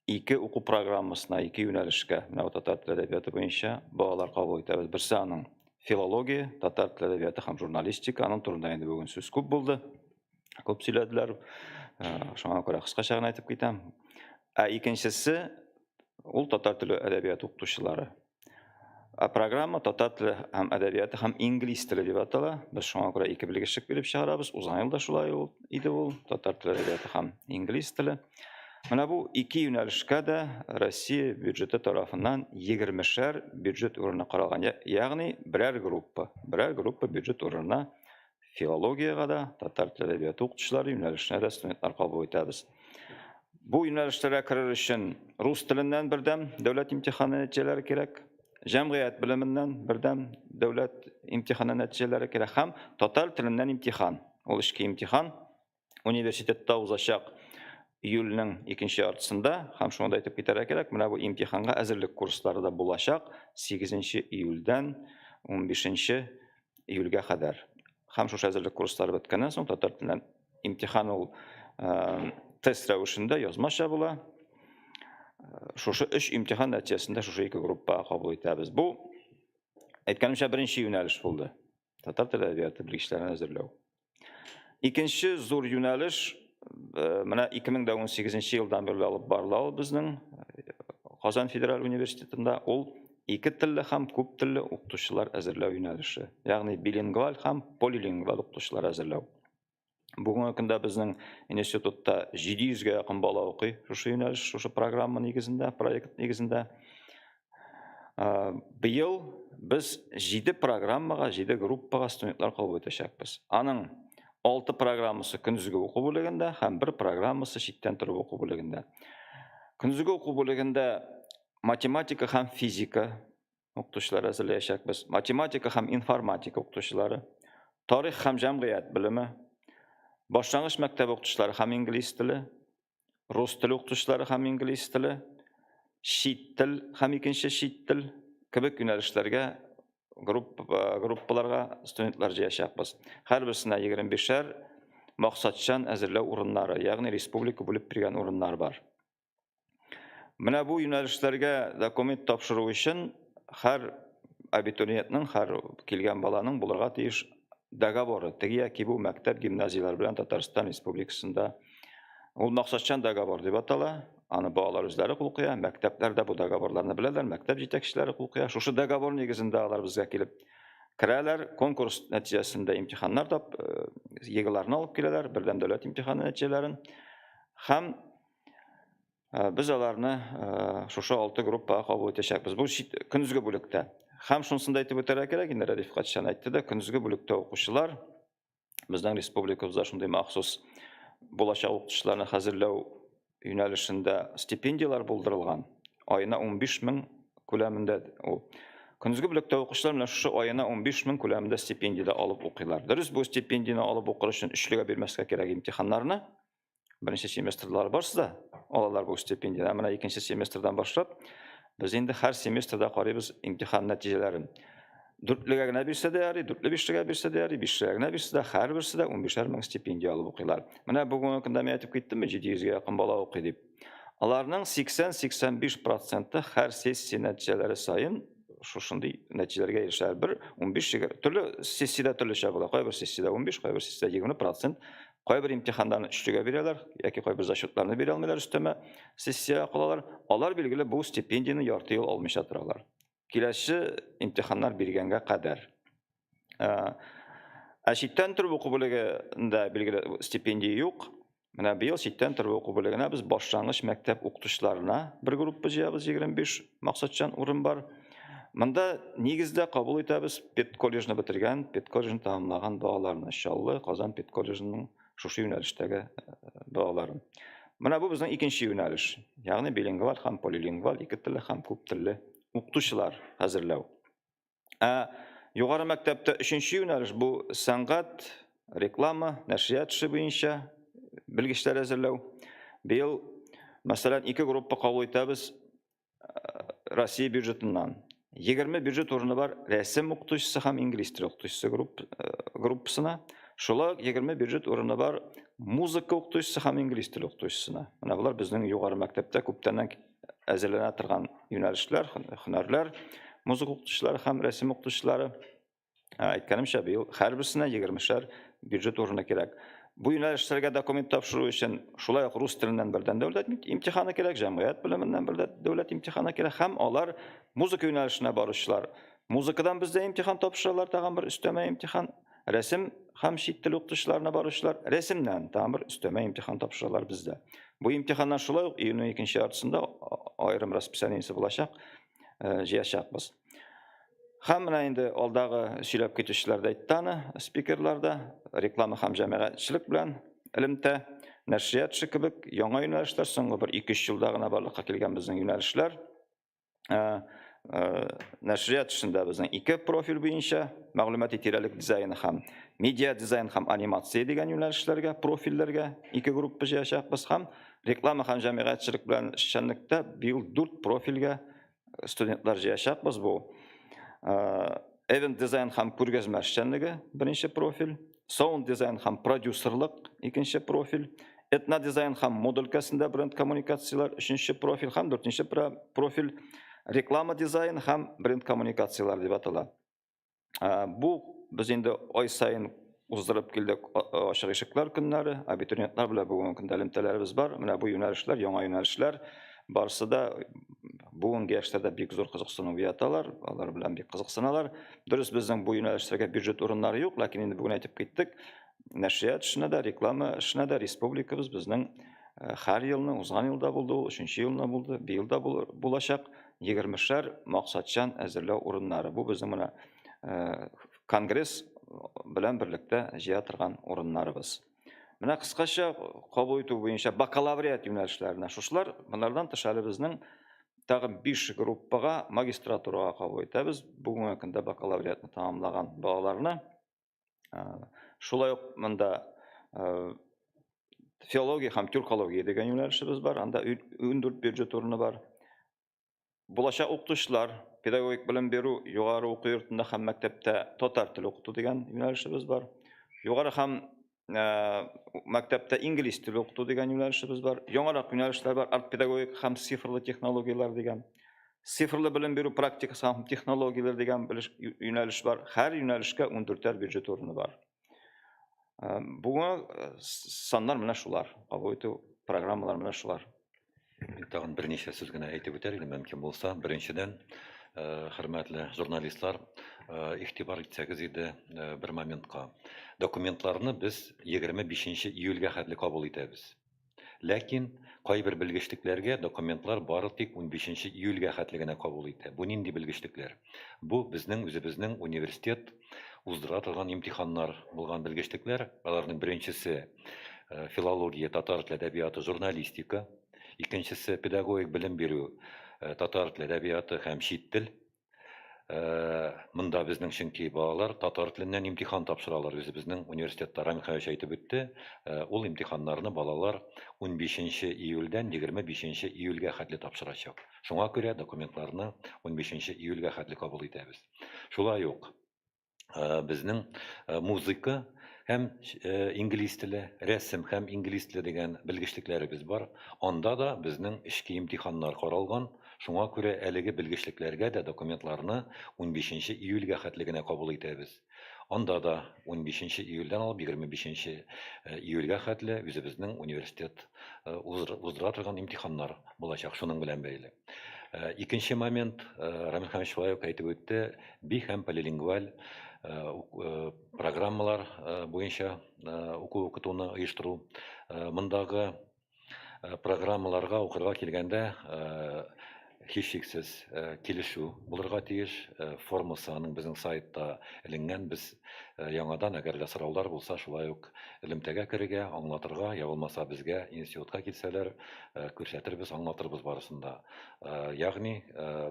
ике уку программасына, ике юнәлешкә, менә татар теле әдәбияты буенча балалар кабул итәбез. Берсе аның филология, татар теле әдәбияты һәм журналистика. Аның турында инде бүген сүз күп булды. Күп сөйләделәр. Э, шуңа күрә кыскача гына әйтеп китәм. Ә икенчесе ул татар теле әдәбияты укытучылары. Ә программа татар теле һәм әдәбияты һәм инглиз теле дип атала. Без шуңа күрә ике белгечлек биреп чыгарабыз. Узган елда шулай ул иде ул, татар теле әдәбияты һәм инглиз теле. Менә бу ике юнәлешкә дә Россия бюджеты тарафыннан 20-шәр бюджет урыны каралган. Ягъни берәр группа, берәр группа бюджет урынына филологиягә дә, татар теле әдәбияты укытучылары юнәлешенә дә студентлар кабул итәбез. Бу юнәлешләргә керер өчен рус теленнән бердәм дәүләт имтиханы нәтиҗәләре кирәк, җәмгыять белеменнән бердәм дәүләт имтиханы нәтиҗәләре кирәк һәм татар теленнән имтихан. Ул эчке имтихан университетта узачак июльнең икенче яртысында һәм шуны да әйтеп китәргә кирәк, менә бу имтиханга әзерлек курслары да булачак 8 июльдән 15 июльгә кадәр. Һәм шушы әзерлек курслары беткәннән соң татар теленнән имтихан ул э, тест рәвешендә язмача була. Шушы өч имтихан нәтиҗәсендә шушы ике группага кабул итәбез. Бу әйткәнемчә беренче юнәлеш булды. Татар теле әдәбияты белгечләрен әзерләү. Икенче зур юнәлеш э, менә 2018 елдан бирле алып барыла ул безнең э, Казан федераль университетында ул ике телле һәм күп телле укытучылар әзерләү юнәлеше, ягъни билингваль һәм полилингваль укытучылар әзерләү. Бүгенге көндә безнең институтта 700гә якын бала укый шушы юнәлеш, шушы программа нигезендә, проект нигезендә. Быел без 7 программага, 7 группага студентлар кабул итәчәкбез. Аның 6 программасы көндезге уку бүлегендә һәм бер программасы читтән торып уку бүлегендә. Көндезге уку бүлегендә математика һәм физика укытучылары әзерләячәкбез. Математика һәм информатика укытучылары, тарих һәм җәмгыять белеме, башлангыч мәктәп укытучылары һәм инглиз теле, рус теле укытучылары һәм инглиз теле. чит тел һәм икенче чит тел кебек юнәлешләргә группа, группаларга студентлар җыячакбыз. Һәрберсенә 25-әр максатчан әзерләү урыннары, ягъни республика бүлеп биргән урыннар бар. Менә бу юнәлешләргә документ тапшыру өчен һәр абитуриентның, һәр килгән баланың булырга тиеш договоры, теге яки бу мәктәп, гимназияләр белән Татарстан Республикасында. Ул максатчан договор дип атала. Аны балалар үзләре кул куя, мәктәпләр дә бу договорларны беләләр, мәктәп җитәкчеләре кул куя. Шушы договор нигезендә алар безгә килеп керәләр, конкурс нәтиҗәсендә имтиханнар тап, ЕГЭларны алып киләләр, бердәм дәүләт имтиханы нәтиҗәләрен. Һәм без аларны шушы алты группага кабул итәчәкбез. Бу көндезге бүлектә. Һәм шунысын да әйтеп үтәргә кирәк, инде Рәдиф Катчан әйтте дә, көндезге бүлектә укучылар безнең республикабызда шундый махсус булачак укытучыларны хәзерләү юнәлешендә стипендияләр булдырылган. Аена 15 мең күләмендә ул. Көндезге бүлектә укучылар менә шушы аена 15 мең күләмендә стипендия дә алып укыйлар. Дөрес, бу стипендияне алып укыр өчен өчлегә бирмәскә кирәк имтиханнарны. Беренче семестрлар барсы да алалар бу стипендияне. Ә менә икенче семестрдан башлап без инде һәр семестрда карыйбыз имтихан нәтиҗәләрен. Дүртлегә генә бирсә дә ярый, дүртле бишлегә бирсә дә ярый, бишлегә генә бирсә дә, һәрберсе дә унбишәр мең стипендия алып укыйлар. Менә бүгенге көндә мин әйтеп киттемме, 700 гә якын бала укый дип. Аларның 80-85 проценты һәр сессия нәтиҗәләре саен шушындый нәтиҗәләргә ирешәләр. Бер 15 төрле сессиядә төрлечә була. Кайбер сессиядә 15, кайбер сессиядә 20 процент. Кайбер имтиханнарны өчлегә бирәләр, яки кайбер зачетларны бирә алмыйлар, өстәмә сессиягә калалар. Алар билгеле бу стипендияне ярты ел алмыйча торалар. Киләсе имтиханнар биргәнгә кадәр. Ә читтән торып уку бүлегендә билгеле стипендия юк. Менә быел читтән торып уку бүлегенә без башлангыч мәктәп укытучыларына бер группа җыябыз, 25 максатчан урын бар. Монда нигездә кабул итәбез педколледжны бетергән, педколледжны тәмамлаган балаларны, Чаллы, Казан педколледжының шушы юнәлештәге балаларын. Менә бу безнең икенче юнәлеш, ягъни билингваль һәм полилингваль, ике телле һәм күп телле укытучылар әзерләү. Ә югары мәктәптә өченче юнәлеш бу сәнгать, реклама, нәшрият эше буенча белгечләр әзерләү. Быел, мәсәлән, ике группа кабул итәбез Россия бюджетыннан. 20 бюджет урыны бар рәсем укытучысы һәм инглиз теле укытучысы группасына. Шулай ук 20 бюджет урыны бар музыка укытучысы һәм инглиз теле укытучысына. Менә болар безнең югары мәктәптә күптәннән әзерләнә торган юнәлешләр, һөнәрләр, музыка укытучылары һәм рәсем укытучылары. Әйткәнемчә, быел һәрберсенә 20-шәр бюджет урыны кирәк. Бу юнәлешләргә документ тапшыру өчен шулай ук рус теленнән бердәм дәүләт имтиханы кирәк, җәмгыять белеменнән бердәм дәүләт имтиханы кирәк һәм алар музыка юнәлешенә баручылар музыкадан бездә имтихан тапшыралар, тагын бер өстәмә имтихан, рәсем һәм чит тел укытучыларына баручылар рәсемнән тагын бер өстәмә имтихан тапшыралар бездә. Бу имтиханнар шулай ук июньнең икенче яртысында аерым расписаниесе булачак, җыячакбыз. Һәм менә инде алдагы сөйләп китүчеләр дә әйтте аны, спикерлар да, реклама һәм җәмәгатьчелек белән элемтә, нәшрият эше кебек яңа юнәлешләр соңгы бер 2-3 елда гына барлыкка килгән безнең юнәлешләр. Нәшрият эшендә безнең ике профиль буенча мәгълүмати тирәлек дизайны һәм медиа дизайн һәм анимация дигән юнәлешләргә, профильләргә ике группа җыячакбыз һәм реклама һәм җәмәгатьчелек белән эшчәнлектә быел 4 профильгә студентлар җыячакбыз. Бу event дизайн һәм күргәзмә эшчәнлеге беренче профиль, саунд дизайн һәм продюсерлык икенче профиль, этнодизайн һәм мода өлкәсендә бренд коммуникацияләр өченче профиль һәм дүртенче профиль реклама дизайн һәм бренд коммуникацияләр дип атала. Бу без инде ай саен уздырып килдек ачык ишекләр көннәре, абитуриентлар белән бүгенге көндә элемтәләребез бар. Менә бу юнәлешләр, яңа юнәлешләр барысы да бүгенге яшьләрдә бик зур кызыксыну уяталар, алар белән бик кызыксыналар. Дөрес, безнең бу юнәлешләргә бюджет урыннары юк, ләкин инде бүген әйтеп киттек, нәшрият эшенә дә, реклама эшенә дә республикабыз безнең һәр елны, узган елда булды ул, өченче елны булды, быел да булачак. 20-шәр максатчан әзерләү урыннары. Бу безнең менә конгресс белән берлектә җыя торган урыннарыбыз. Менә кыскача кабул итү буенча бакалавриат юнәлешләренә шушылар. Монардан тыш әле безнең тагын 5 группага магистратурага кабул итәбез. Бүгенге көндә бакалавриатны тәмамлаган балаларны. Шулай ук монда филология һәм тюркология дигән юнәлешебез бар. Анда 14 бюджет урыны бар. Булачак укытучылар, педагогик белем бирү югары уку йортында һәм мәктәптә татар теле укыту дигән юнәлешебез бар. Югары һәм мәктәптә инглиз теле укыту дигән юнәлешебез бар. Яңарак юнәлешләр бар, арт-педагогика һәм цифрлы технологияләр дигән. Цифрлы белем бирү практикасы һәм технологияләр дигән юнәлеш бар. Һәр юнәлешкә 14 бюджет урыны бар. Бүгенге саннар менә шулар, кабул итү программалар менә шулар. Мин тагын берничә сүз генә әйтеп үтәр идем, мөмкин булса. Беренчедән, хөрмәтле журналистлар, игътибар итсәгез иде бер моментка. Документларны без 25 июльгә хәтле кабул итәбез. Ләкин кайбер белгечлекләргә документлар бары тик 15 июльгә хәтле генә кабул итә. Бу нинди белгечлекләр? Бу безнең үзебезнең университет уздыра торган имтиханнар булган белгечлекләр. Аларның беренчесе филология, татар теле әдәбияты, журналистика. Икенчесе педагогик белем бирү, татар теле әдәбияты һәм чит тел. Монда безнең чөнки балалар татар теленнән имтихан тапшыралар үзебезнең университетта. Рамил Хәмитович әйтеп үтте, ул имтиханнарны балалар 15 июльдән 25 июльгә хәтле тапшырачак. Шуңа күрә документларны 15 июльгә хәтле кабул итәбез. Шулай ук безнең музыка һәм инглиз теле, рәсем һәм инглиз теле дигән белгечлекләребез бар. Анда да безнең эчке имтиханнар каралган. Шуңа күрә әлеге белгечлекләргә дә документларны 15 июльгә хәтле генә кабул итәбез. Анда да 15 июльдән алып 25 июльгә хәтле үзебезнең университет уздыра торган имтиханнар булачак шуның белән бәйле. Икенче момент, Рамил Хәмитович шулай ук әйтеп үтте, би һәм полилингваль программалар буенча уку-укытуны оештыру. Мондагы программаларга укырга килгәндә һичшиксез килешү булырга тиеш. Формасы аның безнең сайтта эленгән. Без яңадан, әгәр дә сораулар булса, шулай ук элемтәгә керергә, аңлатырга, я булмаса безгә институтка килсәләр, күрсәтербез, аңлатырбыз барысын да. Ягъни,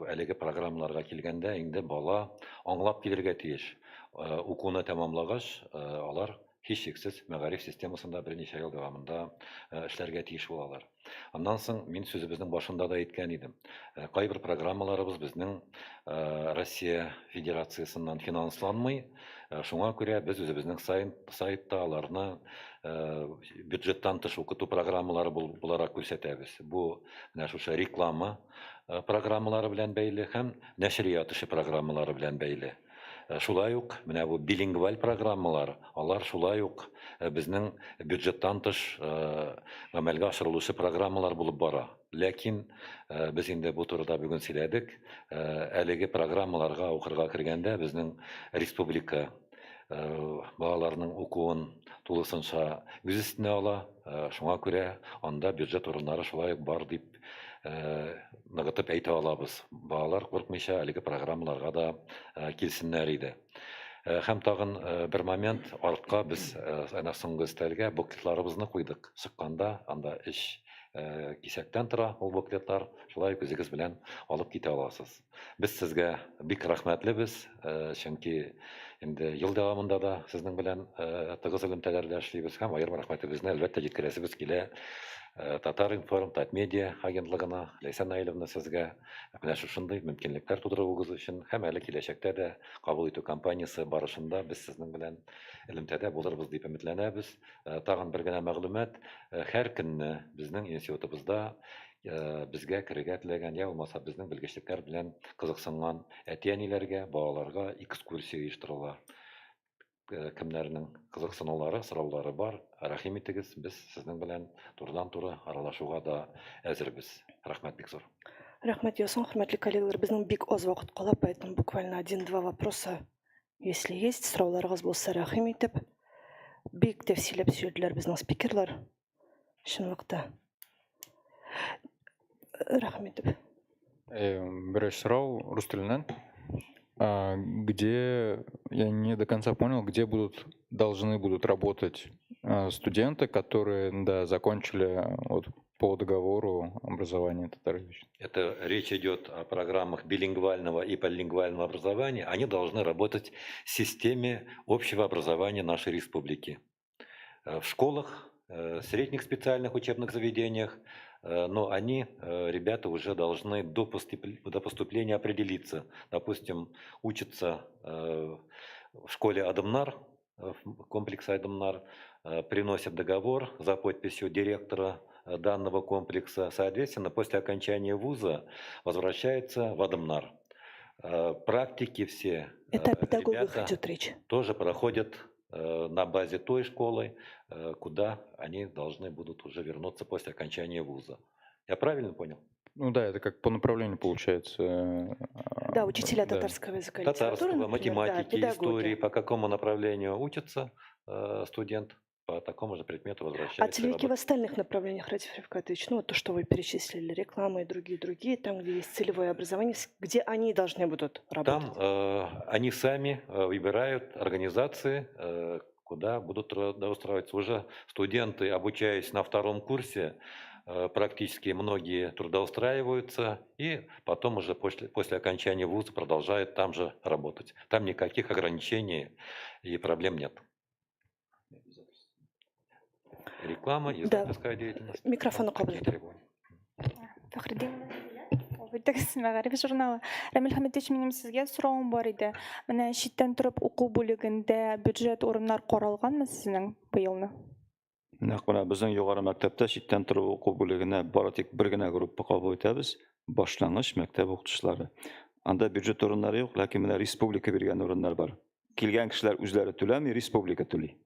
әлеге программаларга килгәндә инде бала аңлап килергә тиеш. Укуны тәмамлагач, алар һичшиксез мәгариф системасында берничә ел дәвамында эшләргә тиеш булалар. Аннан соң мин сүзебезнең башында да әйткән идем. Кайбер программаларыбыз безнең Россия Федерациясеннән финансланмый. Шуңа күрә без үзебезнең сайтта аларны бюджеттан тыш укыту программалары буларак күрсәтәбез. Бу менә шушы реклама программалары белән бәйле һәм нәшрият эше программалары белән бәйле. Шулай ук менә бу билингваль программалар, алар шулай ук безнең бюджеттан тыш гамәлгә ашырылучы программалар булып бара. Ләкин без инде бу турыда бүген сөйләдек. Әлеге программаларга укырга кергәндә безнең республика балаларның укуын тулысынча үз өстенә ала. Шуңа күрә анда бюджет урыннары шулай ук бар дип ныгытып әйтә алабыз. Балалар куркмыйча әлеге программаларга да килсеннәр иде. Һәм тагын бер момент, артка без әнә соңгы өстәлгә буклетларыбызны куйдык. Чыкканда анда өч кисәктән тора ул буклетлар. Шулай ук үзегез белән алып китә аласыз. Без сезгә бик рәхмәтлебез, чөнки инде ел дәвамында да сезнең белән тыгыз элемтәләрдә эшлибез һәм аерым рәхмәтебезне әлбәттә җиткерәсебез килә Татар-информ, Татмедиа агентлыгына, Ләйсән Наиловна сезгә менә шушындый мөмкинлекләр тудыруыгыз өчен һәм әле киләчәктә дә кабул итү кампаниясе барышында без сезнең белән элемтәдә булырбыз дип өметләнәбез. Тагын бер генә мәгълүмат, һәр көнне безнең институтыбызда безгә керергә теләгән, я булмаса безнең белгечлекләр белән кызыксынган әти-әниләргә, балаларга экскурсия оештырыла. Кемнәрнең кызыксынулары, сораулары бар, рәхим итегез, без сезнең белән турыдан-туры аралашуга да әзербез. Рәхмәт бик зур. Рәхмәт яусын, хөрмәтле коллегалар, безнең бик аз вакыт кала, поэтому буквально один-два вопроса, если есть, сорауларыгыз булса, рәхим итеп. Бик тәфсилләп сөйләделәр безнең спикерлар. Чынлыкта. Рәхим итеп. Бер сорау рус теленнән. Где, я не до конца понял, где будут, должны будут работать студенты, которые, да, закончили вот по договору образование татарязычное? Это речь идет о программах билингвального и полилингвального образования. Они должны работать в системе общего образования нашей республики. В школах, средних специальных учебных заведениях, Но они, ребята, уже должны до поступления определиться. Допустим, учатся в школе Адымнар, в комплексе Адымнар, приносят договор за подписью директора данного комплекса. Соответственно, после окончания вуза возвращаются в Адымнар. Практики все Это о педагогах ребята идет речь. тоже проходят на базе той школы, куда они должны будут уже вернуться после окончания вуза. Я правильно понял? Ну да, это как по направлению получается. Да, учителя да. татарского языка и литературы, Татарского, например, да, математики, педагоги. истории, по какому направлению учится студент, по такому же предмету возвращается. А целевики в работать. остальных направлениях, Радиф Рафкатович, ну вот то, что вы перечислили, реклама и другие, там, где есть целевое образование, где они должны будут работать? Там они сами выбирают организации, куда будут трудоустраиваться. Уже студенты, обучаясь на втором курсе, практически многие трудоустраиваются и потом уже после окончания вуза продолжают там же работать. Там никаких ограничений и проблем нет. Реклама, издательская деятельность. Микрофон Там такие кабыл. требования. Фәхретдин Мәгариф журналы. Рамил Хәмитович, минем сезгә соравым бар иде. Менә читтән торып уку бүлегендә бюджет урыннар каралганмы сезнең быелны? Нәкъ менә безнең югары мәктәптә читтән торып уку бүлегенә бары тик бер генә группа кабул итәбез. Башлангыч мәктәп укытучылары. Анда бюджет урыннары юк, ләкин менә республика биргән урыннар бар. Килгән кешеләр үзләре түләми, республика түли.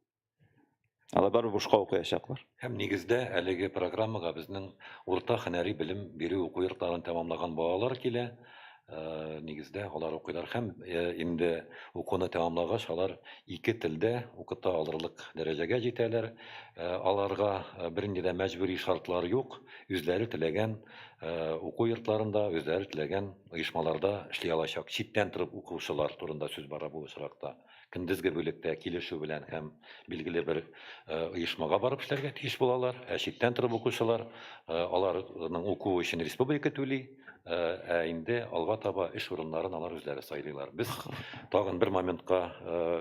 Алар барыбер бушка укыячаклар. Һәм нигездә әлеге программага безнең урта һөнәри белем бирү уку йортларын тәмамлаган балалар килә. Нигездә алар укыйлар һәм инде укуны тәмамлагач, алар ике телдә укыта алырлык дәрәҗәгә җитәләр. Аларга бернинди дә мәҗбүри шартлар юк. Үзләре теләгән уку йортларында, үзләре теләгән оешмаларда эшли алачак. Читтән торып укучылар турында сүз бара бу очракта. Көндезге бүлектә килешү белән һәм билгеле бер оешмага барып эшләргә тиеш булалар. Ә читтән торып укучылар, аларның укуы өчен республика түли, ә инде алга таба эш урыннарын алар үзләре сайлыйлар. Без тагын бер моментка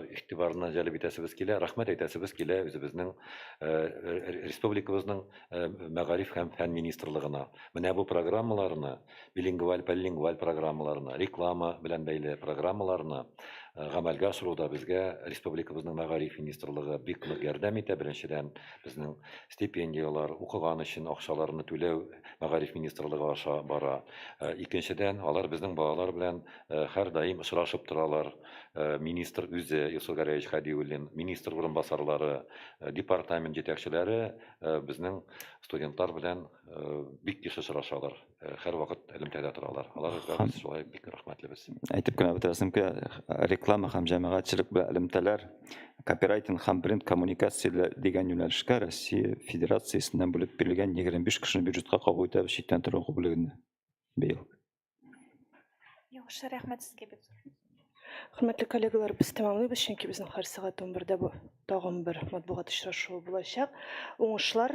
игътибарны җәлеп итәсебез килә, рәхмәт әйтәсебез килә үзебезнең республикабызның мәгариф һәм фән министрлыгына. Менә бу программаларны, билингваль, полилингваль программаларны, реклама белән бәйле программаларны гамәлгә ашыруда безгә республикабызның мәгариф министрлыгы бик нык ярдәм итә. Беренчедән, безнең стипендияләр, укыган өчен акчаларны түләү мәгариф министрлыгы аша бара. Икенчедән, алар безнең балалар белән һәрдаим очрашып торалар. Министр үзе, Илсур Гәрәевич Хәдиуллин, министр урынбасарлары, департамент җитәкчеләре безнең студентлар белән бик еш очрашалар. Һәрвакыт элемтәдә торалар. Аларга без шулай бик рәхмәтлебез. Әйтеп кенә бетерәсем килә, реклама һәм җәмәгатьчелек белән элемтәләр, копирайтинг һәм бренд коммуникацияләр дигән юнәлешкә Россия Федерациясеннән бүлеп бирелгән 25 кешене бюджетка кабул итәбез читтән торып уку бүлегендә быел. Яхшы, рәхмәт сезгә бик зур. Хөрмәтле коллегалар, без тәмамлыйбыз, чөнки безнең һәр сәгать 11-дә бу тагын бер матбугат очрашуы булачак. Уңышлар,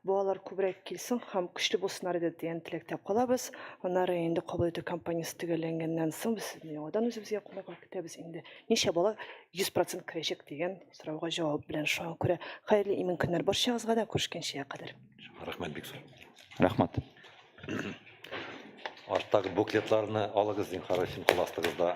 балалар күбрәк килсен һәм көчле булсыннар иде дигән теләктә калабыз. Аннары инде кабул итү кампаниясе төгәлләнгәннән соң без сезне яңадан үзебезгә кунакка көтәбез. Инде ничә бала 100% керәчәк дигән сорауга җавап белән. Шуңа күрә хәерле имин көннәр барчагызга да, күрешкәнчә кадәр. Рәхмәт бик зур. Рәхмәт. Арттагы буклетларны алыгыз, зинһар өчен, кул астыгызда.